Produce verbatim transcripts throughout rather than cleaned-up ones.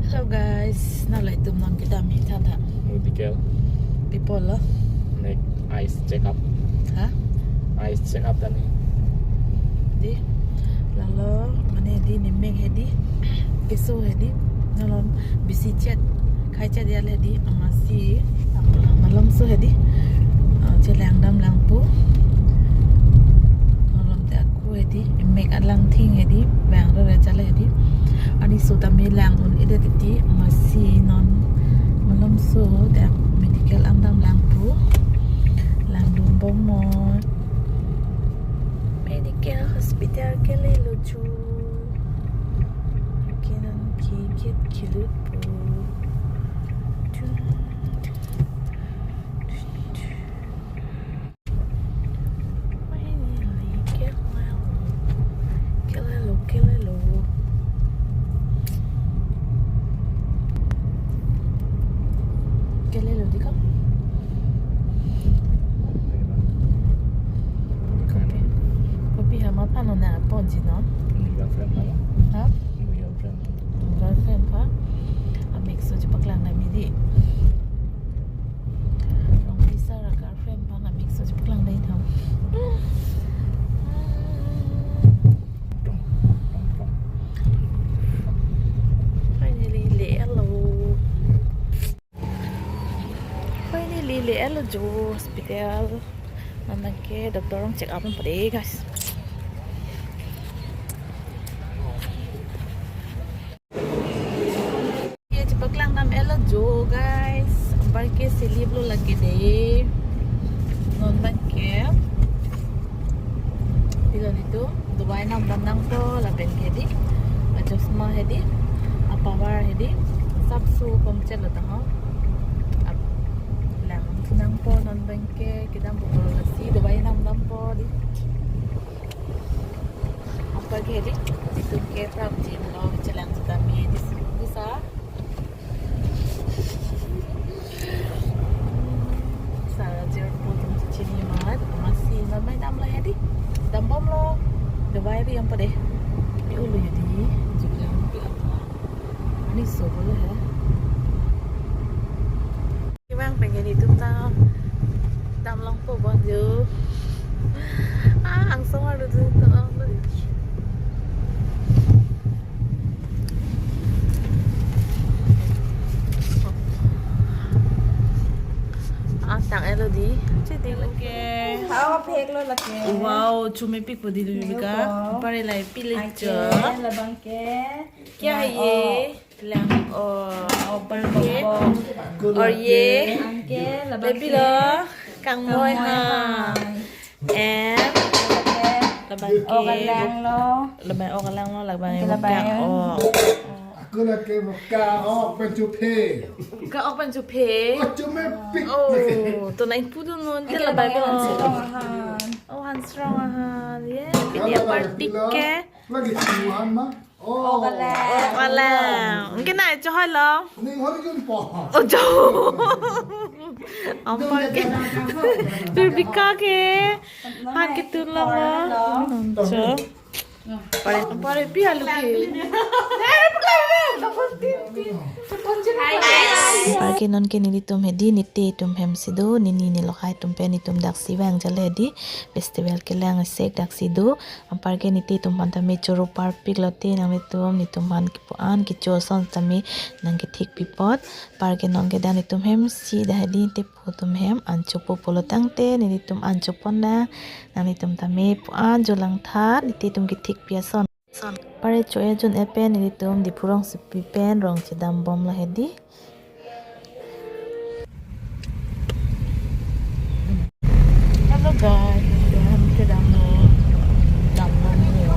Hello guys, nanglitum non kedam hi tha tha. Medical. People lo. Like eyes check up. Ha? Eyes check up tani. Di. Lalo, mane di nemek hedi. Keso hedi. Nalom bisi chet. Khai chet ya hedi. Amatsi. Malomso hedi. Ah, chelang dam lang pu. Nalom te aku hedi. Mek alang thing hedi, bang ro re chale hedi. Ani so tame lang un-e det ti, amatsi non malomso te medical an dam lang pu. Lang dun bom mo. Medical hospital kelelo chu. Kenan ki get kilut pu. Finally, kelelo. Kelelo, kelelo. Kelelo di ka? Kopi. Kopi hama pano na ponji no? Girlfriend hama? Ha? Girlfriend. Girlfriend pa? Amek so chepaklang na midi. Rong pisa ra girlfriend pa na mix so chepaklang dai tha. Finally, le-etlo. Finally, le-etlo jo hospital. Nonke doctor rong check up pade, guys. Ye chepaklang dam-etlo jo, guys. Anparke silip lo lake de. Non abangke. Pilo nelitum. Dawai nam dam nangpo lapen ke di. Achosma hedi. Apower hedi. Sapso komchet lo taho. Ap-, lang nangpo non abangke. Kedam bukolo lasi. Dawai nam dampo di. Anparke di, itum ke prapjin lo chelang seta me di, bisa. Sara jer po atum chini mat, amatsi non mai damlo hedi. Dam bomlo. Dawai bi yang pade. Ye ulo hedi, juga. Ani so bolo he. Kevang pengen itum ta damlongpo bon jo. Ah, angsong arlo tu damlonglo. Ah, tang-etlo di. Chidi. Lake. Hao phek lo lake. Wow, chumi pik po di du bika. Pare lai pile cho. Labang ke. Kya hai ye? Lang o. Aur ye? Anke, labang ke. Baby lo. Kangmoi ha. And labang ke. O kalang lo. Labang o kalang lo, labang ke. Labang o. Ako lake ka-ok pen chuphe. Ka-ok pen chuphe. Oh, chumi pik. Oh, to nai pu dun non. Anke labang o. Oh, han strong ahan. Yeah. Ini party ke. Lagi simuhan ma. Oh. O kalang. O kalang. Anke nai chohoi lo. Ning hoi jun po. O jo. Anparke. Tur bika ke. Han ke tur lo. Cho. Pare, pare pi alu ke. Anparke nonke nelitum hedi nite atum hem si do, nini nelo hai atum pen itum daksi vang jale hedi. Festival kelang sek daksi do. Anparke nite atum aphan tame choro parpik lote nanglitum, netum aphan kepu-an kecho ason tame nangkethik pi apot. Anparke nonke dak netum hem si dak hedi, nite apo atum hem an chopo pulo tangte nelitum an chopon na, nanglitum tame pu-an jo langtha, nite atum kethik pi ason. Pare cho-e jun-e pen nelitum Diphu rong sipi pen rong chedam bomlo hedi. Hello guys, kedam lo, dam bomlo.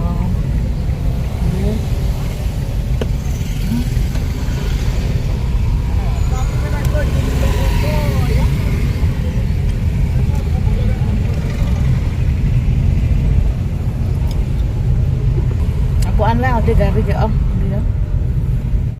Ako an lang ate gari ke, oh.